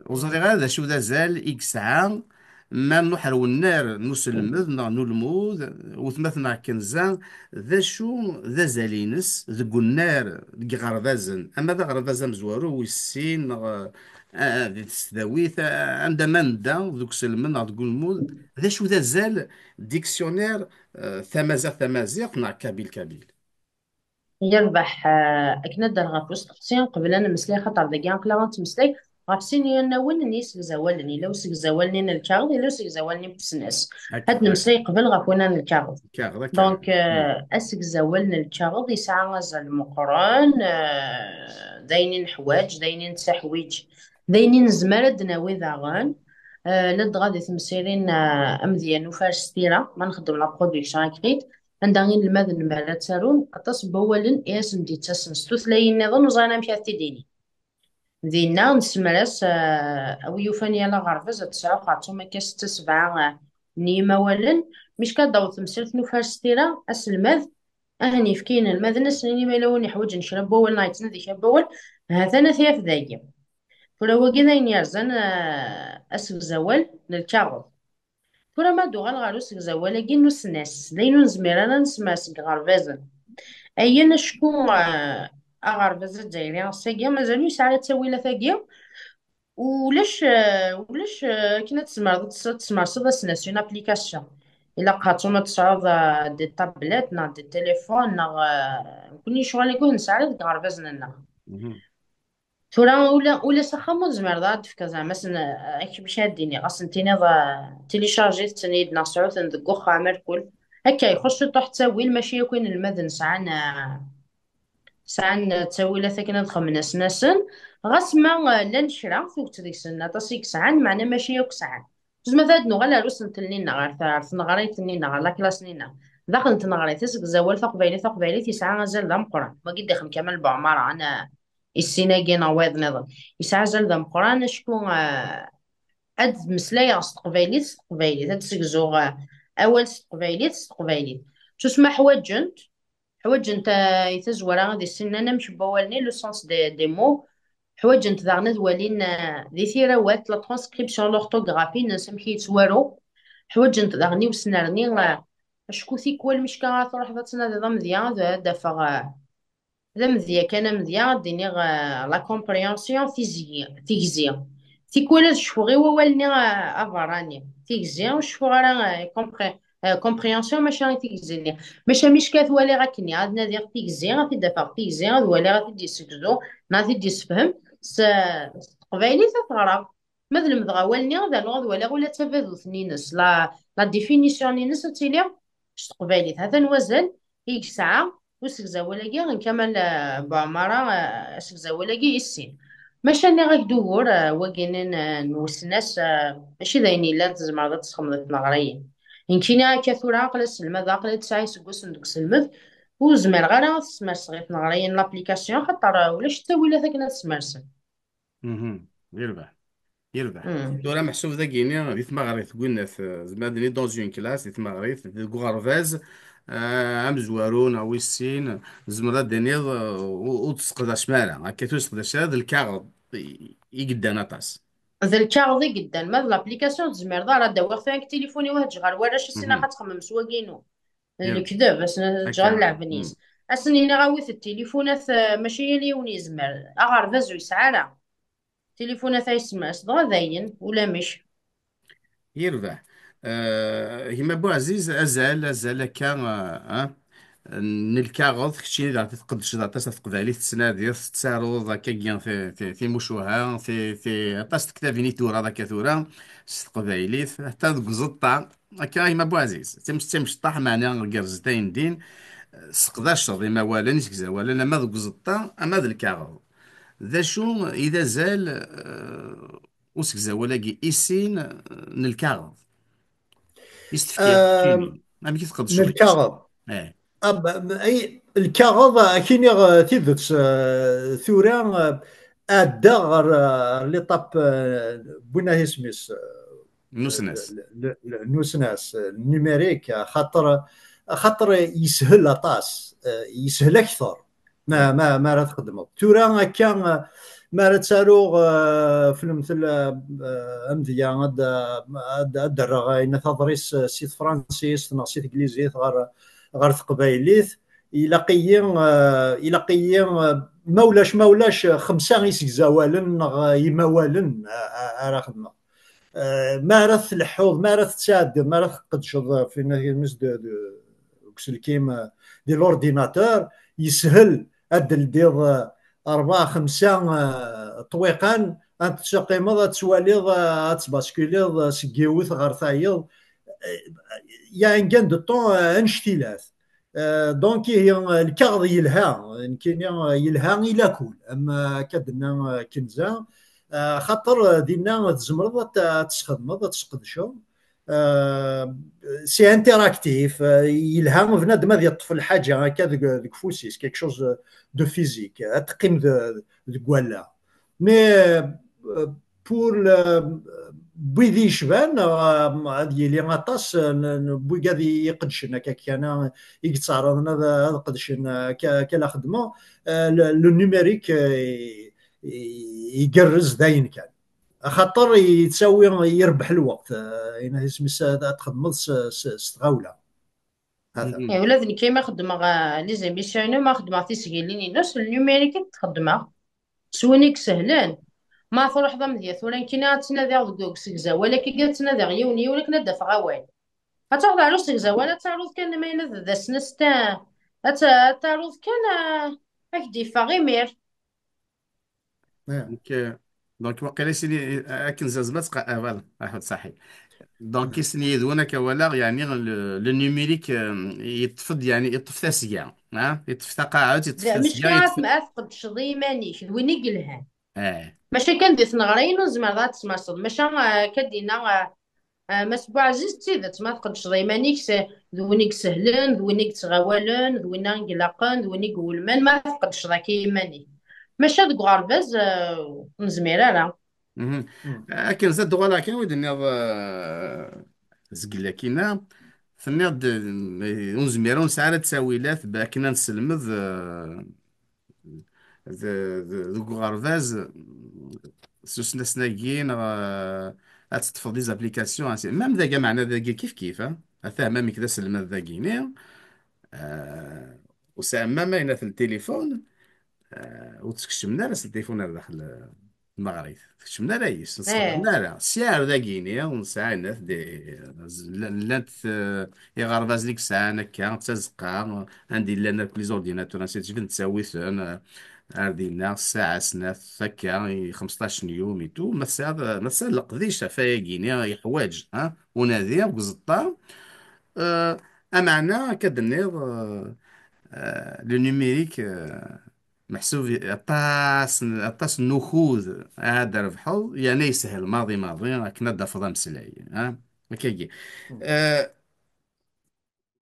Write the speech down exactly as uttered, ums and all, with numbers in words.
Ur ẓriɣ ara d acu d azal i yesɛa ma nruḥ ar wennar n uselmed neɣ n ulmud, wetma-tneɣ Kenza, d acu d azal-ines deg unnar deg iɣerbazen, ama d aɣerbaz amezwaru wis sin neɣ, ah, di tesdawit, ah, anda ma nedda deg uselmed neɣ deg ulmud, d acu d azal dictionnaire, ah, tamaziɣt tamaziɣt neɣ kabyle kabyle? Yerbeḥ, ah, akken ad d-rreɣ ɣef usteqsi, qbel ad nemmeslay, xaṭer dagi aql-aɣ ad nettmeslay ɣef sin yinawen n yisegzawalen. Yella usegzawal-nni n lkaɣeḍ, yella usegzawal-nni n usnas. Ad nemmeslay qbel ɣef winna n lkaɣeḍ. Lkaɣeḍ, akka. Donc, ah, asegzawal n lkaɣeḍ yesɛa azal meqqren, ah, d ayen i neḥwaǧ, d ayen i nettaḥwiǧ, d ayen i nezmer ad d-nawi daɣen. Ah, ladɣa di temsirin, ah, amedya n ufares tira, ma nxeddem la production écrite, anda inelmaden mi ara ttarun, aṭas n wawalen i asen-d-yettasen s tutlayin nniḍen ur ẓrin amek ad t-id-inin. Dinna nessemras, ah, a wi yufan yal aɣerbaz ad tesɛu xerṣum akka setta sebɛa, ah, n yimawalen, mi cka ad d-taweḍ temsirt n ufares tira, aselmad, ahen yefka inelmaden, asen-ini ma yella win yeḥwaǧen kra n wawal neɣ yettnadi kra n wawal, ha-t-an ad t-yaf dagi. Tura wagi d ayen yerzan, ah, asegzawal n lkaɣeḍ. Tura ma d-uɣal ɣer usegzawal-agi n usnas, d ayen ur nezmir ara ad nesmers deg iɣerbazen. Ayen acku, ah, aɣerbaz azzayri ass-agi mazal ur yesɛi ara ttawilat-agi, ulac, ah, ulac, ah, akken ad tezmreḍ ad tes-, ad tesmerseḍ asnas, une application. Ilaq xaṭum ad tesɛuḍ, ah, des tablettes neɣ des téléphones neɣ, ah, nekkni ccɣel-agi ur t-nesɛi ara deg iɣerbazen-nneɣ. Tura ula, ula s axxam ur tezmireḍ ad d-tefkeḍ zeɛma asen, amek ad d-iniɣ, ad sen-tiniḍ, ah, téléchargez-ten-id neɣ sɛu-ten deg uxxam, alkul. Akka, ixuṣṣ ciṭuḥ ttawil, mačči akk inelmaden sɛan, ah, sɛan ttawilat akken ad xemmen asnasen. Ɣas ma, ah, llan kra, tuget deg-sen aṭas i yesɛan, meɛna mačči akk sɛan. Tusma ad nuɣal ar usentel-nni-nneɣ, ar ta-, ar tneɣrit-nni-nneɣ, ar la classe-nni-nneɣ. Daxel n tneɣrit, asegzawal taqbaylit, taqbaylit yesɛa azal d ameqqran. Wagi d-ixem Kamal Buɛmara, ana, issin-agi neɣ wayeḍ niḍen. Yesɛa azal d ameqqran, acku, ah, ad d-meslayeɣ s teqbaylit, s teqbaylit, ad d-segzuɣ, ah, awal s teqbaylit, s teqbaylit. Tusma ḥwaǧent, ḥwaǧent, ah, i tazwara ad issinen anamek n wawal-nni, le sens des, des mots. Ḥwaǧent daɣen ad walin, ah, di tirawat, la transcription, l'orthographe-ines, amek i yettwaru. Ḥwaǧent daɣen i usnerni, ah, acku tikwal mi cka ara truḥeḍ ad tnadiḍ amedya, ad, ad d-afeɣ, ah, d amedya kan amedya, ad d-iniɣ, ah, la compréhension, tizgi, tigzi. Tikwal ad cfuɣ i wawal-nni, ah, aberrani. Tigzi, ur cfuɣ ara, ah, compré-, ah, compréhension, maca i tigzi-nni. Maca mi cka ad t-waliɣ akken, ad nadiɣ tigzi, ad t-id-afeɣ tigzi, ad waliɣ, ad t-id-yessegzu, neɣ ad t-id-yessefhem. S, s teqbaylit ad t-ɣreɣ. Ma ad lemdeɣ awal-nni, ad rnuɣ ad waliɣ ula d tabadut-nni-ines, la, la définition-ines ad tili s teqbaylit. Ha-t-an wazal i yesɛa usegzawal-agi n Kamal, eh, Buɛmara, eh, asegzawal-agi yis sin. Maca nniɣ-ak-d ugur, eh, wagi-nni n, n wesnas, eh, mačči d ayen yellan tzemreḍ ad tesxemdeḍ tneɣrayin. Nekkini akka tura aql-i aselmad, aql-i tesɛa iseggasen deg uselmed, ur zmireɣ ara ad smerseɣ i tneɣrayin n l'application, xaṭer, eh, ulac ttawilat akken ad smersen. Mhm. Yerbeḥ. Yerbeḥ. Mm. Tura meḥsub dagini di tmaɣrit n winnat, eh, zmer ad nini dans une classe, di tmaɣrit, deg uɣerbaz, eh, amezwaru neɣ wis sin, tzemreḍ ad d-tiniḍ, eh, ur, ur tesseqdacem ara. Akka ur tesseqdac ara, d lkaɣeḍ i, i yeddan aṭas. D lkaɣeḍ i yeddan, ma d l'application ur tezmireḍ ara ad d-awiɣ tura deg tilifun-iw ad ǧǧeɣ ɣer warrac, ass-in ad txemmem s waginu. D lekdeb, ass-n ad ǧǧeɣ ad leɛben yis. Ass-n iniɣ awit-d tilifunat, eh, mačči yal yiwen yezmer. Aɣerbaz ur yesɛi ara. Tilifunat ay semres, dɣa dayen, ulamek. Yerbeḥ. Eh, gma Buɛziz, azal, azal akka, eh, eh, n lkaɣeḍ, keččini daɣ tqeddceḍ aṭas ɣef teqbaylit, tettnadiḍ, tettaruḍ akkagi ti-, ti-, timucuha, ti-, ti-, aṭas n tektabin i turaḍ akka tura s teqbaylit, hatta deg uẓeṭṭa, akka a gma Buɛziz, tim-, timceṭṭaḥ, meɛna gerrzet ayen din, eh, sseqdaceḍ imawalen, isegzawalen, ama deg uẓeṭṭa, ama d lkaɣeḍ. D acu i d azal, eh, usegzawal-agi i sin, eh, n lkaɣeḍ? I s-tefkiḍ, keččini? Amek i tqeddceḍ? N lkaɣeḍ. Eh. Am, am, ay, lkaɣeḍ, ad k-iniɣ, eh, tidet, eh, tura, eh, ɛeddaɣ ɣer, eh, ɣer l'étape, eh, win ah isem-is, eh, n usnas. Le, le, le, n usnas, eh, numérique, eh, xaṭer, xaṭer yeshel aṭas, eh, yeshel akteṛ. Ma, ma, ma ara txedmeḍ. Tura akka, eh, Mi ara ttaruɣ, eh, f lemtel, eh, amedya, ad, ad, ad d-rreɣ ayen taḍrist, eh, si tefransist neɣ si teglizit ɣer, ɣer teqbaylit, ilaq-iyi, eh, ilaq-iyi, eh, ma ulac, ma ulac, eh, xemsa isegzawalen neɣ, eh, imawalen, eh, eh, ara xedmeɣ. Eh, mi ara tleḥḥuḍ, mi ara tettɛeddiḍ, mi ara tqeddceḍ, eh, fi, de, de, deg uselkim, eh, di l'ordinateur, yeshel ad d-teldiḍ, eh, ṛebɛa, xemsa, eh, ṭṭwiqan, ad teqqimeḍ, ad twaliḍ, eh, ad tbaskuliḍ, eh, seg yiwet ɣer tayeḍ. Eh, il y a un gain de temps, eh, annect-ilat. Eh, donc, ihi, eh, lkaɣeḍ yelha, nekkini, eh, yelha i lakul, am, eh, akka d-tenna, eh, Kenza, eh, xaṭer, eh, dinna tzemreḍ ad t-, ad tesxedmeḍ, ad tesqedceḍ. Eh, c'est interactif, eh, yelha bnadem ad yeṭṭef lḥaǧa akka deg, deg ufus-is, quelque chose de physique, ad teqqim de, deg wallaɣ. Mais, euh, pour le, wid i yecban, euh, ad yili aṭas, euh, n, n wigad i iqeddcen akka kan, i yettɛaraḍen ad, ad qedcen, euh, akka, akka la xedmeɣ, euh, le, le numérique, euh, i, i, igerrez dayen kan. Axaṭer yettawi, irebbeḥ lweqt, euh, yenna isem-is ad, ad txedmeḍ s, s, s tɣawla. Hata. Mhm. Eh, ula d nekk ma xeddmeɣ, ah, les émissions-inu, ma xeddmeɣ tisgilin-inu, s le numérique i t-xeddmeɣ. S win i isehlen. Ma truḥeḍ amedya tura, nekkini ad ttnadiɣ deg usegzawal, akka ad ttnadiɣ yiwen, yiwen akken ad d-afeɣ awal. Ad truḥeḍ ɣer usegzawal, ad taruḍ kan ma yella d, d asnesta, ad ta-, ad taruḍ kan, ah, ad k-d-yeffeɣ imir. Donc, euh, donc, waqila sini, akken zazma tqa-, ah, voilà, ah, صحيح. Donc, isni yid-wen akka walaɣ, yani, le, le numérique, euh, yeṭṭef-d, yani, yeṭṭef tasga, ah, yeṭṭef taqaɛet, yeṭṭef tasga, mačči yeṭṭef ad tqeddceḍ i yiman-ik, d win i yelhan. Eh. Maca kan di tneɣrayin ur tzemreḍ ad tesmerseḍ. Maca, ah, akka d-yenna, ah, Ah, Mass Buɛziz, d tidet, ma tqeddceḍ iman-ik s-, d win i isehlen, d win i yettɣawalen, d win i ilaqen, d win i iwulmen, ma tqeddceḍ akka iman-ik. Maca deg uɣerbaz, ah, ur nezmir ara. Mhm. Akken zad uɣaleɣ kan wi d-tenniḍ, ah, zgel akkin-a, tenniḍ-d, eh, ur nezmir, ur nesɛi ara ttawilat akken ad nesselmed, ah, de-, de-, deg uɣerbaz, s usnasen-agi, neɣ, eh, ad teṭṭfeḍ des applications, ainsi. Même dagi, meɛna dagi kif kif, ah. Ata, même nekk d aselmad dagi-ni, eh, ur sɛiɣ même ayen at le téléphone, eh, ur ttkecmen ara s le téléphone ar daxel, eh, tmeɣrit. Keččmen ara yis, ur sxedmen ara. Sya ar dagi-ni, ur nesɛi net de, llan, llant, eh, iɣerbazen i yesɛan akka, d tazeqqa, anda i llan akk les ordinateurs, ainsi de suite, nettawi-ten, eh, ar dinna, ssaɛa snat, akka, i xemseṭṭac n yum et tout, ma tesɛiḍ, ma tesɛiḍ leqdic ɣef wayagi-ni, yeḥwaǧ, ha, unadi, deg uẓeṭṭa, eh, ameɛna, akka d-tenniḍ, eh, eh, le numérique, eh, meḥsub aṭas n, aṭas n ukud ad d-trebḥeḍ, yerna yeshel maḍi maḍi akken ad d-tafeḍ ameslay, ha? Akkagi. Eh,